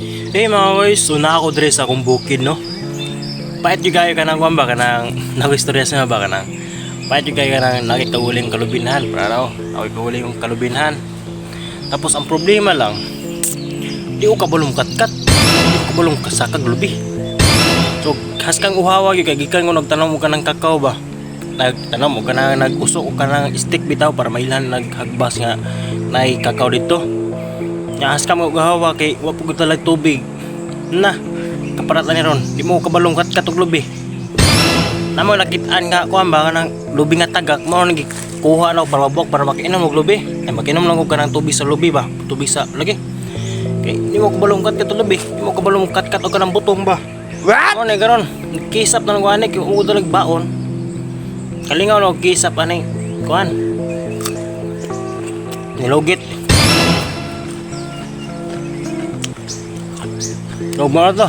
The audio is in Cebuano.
Hey mga boys, so na ako dre sa akong bukid, no. Pait yung kayo kanang kuan ba, kanang nag-istorya sa ba, kanang pait yung kayo kanang nakikauling kalubinhan para raw ako kauling yung kalubinhan. Tapos ang problema lang, di ko kabalong katkat, di ko kabalong kasakag lubi. So haskang uhawa gyud kay gikan ko nagtanom og kanang kakao ba. Nagtanom og kanang nag-usok og kanang stick bitaw para mailhan naghagbas nga naay kakao dito. Nya haskang mo uhawa kay wa pud ko talag tubig. Na kaparat na ni ron, di mo kabalong katkat og lubi. Namo nakitaan nga kuan ba, kanang lubi nga tagak mao nang kuha na og para mabuak para makainom og lubi. Ay, makinom lang og kanang tubig sa lubi ba, tubig sa lagi. Kay di mo kabalong katkat og lubi, di mo kabalong katkat og kanang butong ba. What? Ano ni karon? Kisap na lang ani kay uod na baon. Kalingaw na og kisap ani kuan. Nilugit. Log mo na to.